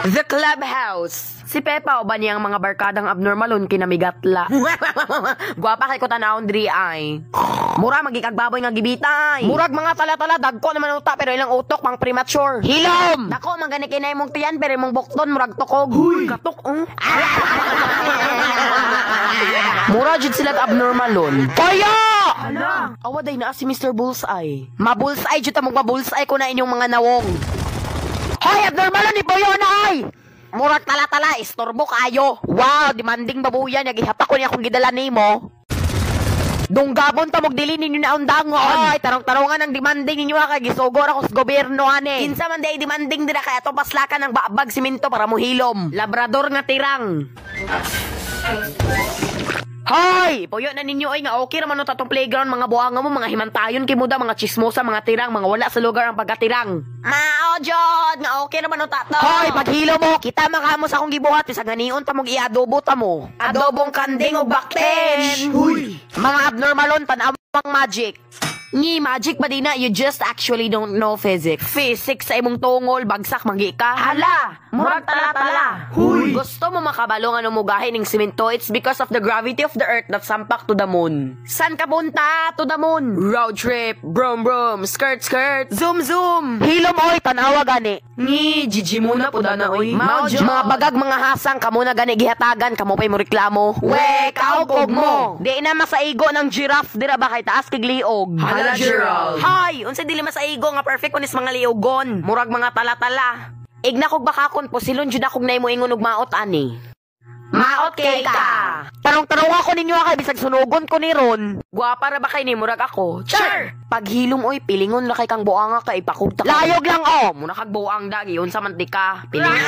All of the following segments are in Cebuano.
The Clubhouse. Si Pepa uban niyang mga barkadang abnormalon kinamigatla. Gwapa kay ko tanawon diri ay. Mura magikag baboy nga gibitay. Murag mga tala-tala, dagko naman uta pero ilang utok pang premature. Hilom. Dako man gani kinay mong tiyan pero imong bukton murag tukog. Huy, katok oh. Mura jud sila abnormalon. Kaya! Hala. Awa day naa si Mr. Bullseye. Ma-bullseye jud ta, magma-bullseye ko na inyong mga nawong. Hoy, abnormalon ni Boyo na ay! Murag tala-tala, istorbo kayo. Wow, demanding babuyan, nagihapak ko niya kung gidala nimo. Dunggabon ta mog dili ninyo na undangon. Ay, tarong-tarongan ang demanding ninyo ha, kay gisugor ako sa gobyerno ane. Kinsa man di ay demanding dira kay ato paslakan ng baabag simento para mohilom. Labrador nga tirang. Hoy! Puyo na ninyo ay nga okay raman atong playground, mga buwanga mo, mga himantayon kimuda, mga chismosa, mga tirang, mga wala sa lugar ang pagkatirang. Mao jud nga okay raman ta to. Hoy, paghilo mo, kita makamo sa akong gibuhat sa ganion ta mong iadobo ta mo. Adobong kanding ug bakten. Huy! Mga abnormalon, tan-aw ang magic. Ni magic ba di na? You just actually don't know physics. Physics sa imong tungol, bagsak magi ka. Hala, murag tala-tala. Huy! Gusto mo makabalo nga numugahin ng simento? It's because of the gravity of the earth that sampak to the moon. San ka punta? To the moon. Road trip, brum brum, skirt skirt, zoom zoom. Hilom oy, tanawa gani. Ni, GG muna po na oy. Mga bagag, mga hasang, kamo na gani gihatagan, kamo pa'y mo reklamo. We, kaugog mo. Di na masaigo ng giraffe, dira ba kay taas kig liog. Hala, Gerald. Hoy, unsa dili masaigo nga perfect kunis mga liogon. Murag mga tala-tala. Igna kog bakakon po silon jud akog nay mo ingon og maot ani. Maot kay ka. Tarong-tarong ako ninyo kay bisag sunugon ko ni Ron. Gwapa ra ba kay ni murag ako? Char! Paghilom oy, pilingon ra kay kang buanga ka ipakugta ka. Layog lang oh. Muna kag buang dagi unsa man ti ka. Pilingon.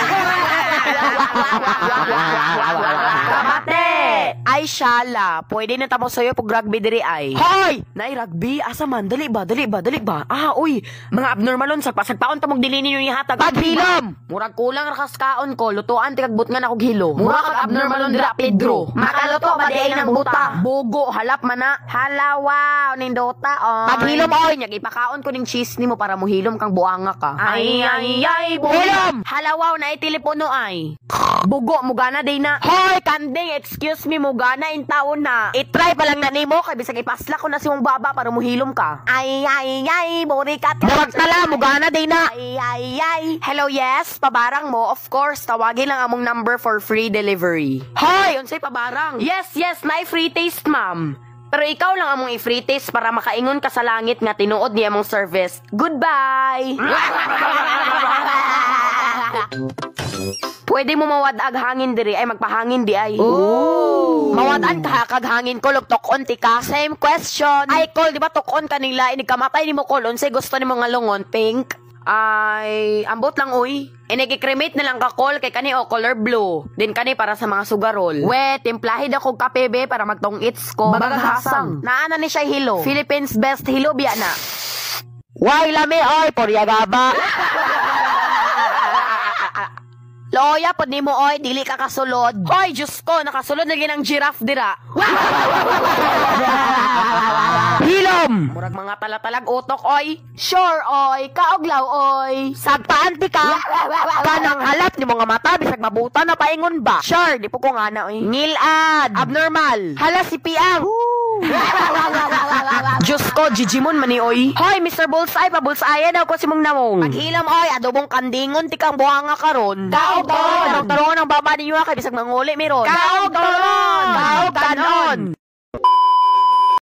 Kabate. Ay shala, pwede na tamo sayo pag rugby diri ay. Hoy! Nay rugby asa man? Dali ba? Dali ba? Dali ba? Ah, uy, mga abnormalon sagpa-sagpaon ta mong dili ninyo ihatag. Paghilom. Murag kulang ra kas kaon ko, lutuan ti kag butngan akog hilo. Mura kag abnormalon dira Pedro. Makaluto ba di ay nang buta? Bugo halap man na. Hala wow, nindota oy. Paghilom oy, nyag ipakaon ko ning cheese nimo para mohilom kang buanga ka. Ay ay ay, hilom. Hala wow, na telepono ay. Bugo mugana day na. Hoy, kanding, excuse me, mugana in taon na. I-try pa lang na nimo kay bisag ipasla ko na si mong baba para mohilom ka. Ay ay ay, burikat. Murag tala, mugana day na. Ay ay ay. Hello, yes, pabarang mo. Of course, tawagin lang among number for free delivery. Hoy, unsay pabarang? Yes, na free taste, ma'am. Pero ikaw lang among i-free taste para makaingon ka sa langit nga tinuod niya among service. Goodbye. Pwede mo mawad-ag hangin diri ay magpahangin di ay. Mawad-an ka kag hangin ko lug tok-on ti ka. Same question. Ay kol, di ba tok-on kanila inig kamatay nimo kol unsay gusto nimo nga lungon? Pink? Ay, ambot lang uy. Inig-cremate na lang ka kol kay kani o color blue. Din kani para sa mga sugarol. We, timplahid ako kape be para magtong-its ko. Bagaghasang. Naana ni siya hilo. Philippines best hilo biya na. Why lami oy, poryagaba. Loya pod nimo oy, dili ka kasulod. Hoy, Diyos ko, nakasulod lagi ng giraffe dira. Hilom! Murag mga talatalag utok oy. Sure oy, kauglaw oy. Sagpaan ti ka? Kanang halap ni mga mata bisag mabuta na paingon ba? Sure, di po ko nga na oy. Ngilad, abnormal. Hala si Piang. Diyos ko, Gigimon mani oy. Hoy, Mr. Bullseye, pa bullseye daw ko si mong namong. Paghilom oy, adobong kandingon ti kang buhanga karon. Kaog taron. Tarong ang baba ninyo kay bisag manguli meron. Kaog taron. Kaog kanon.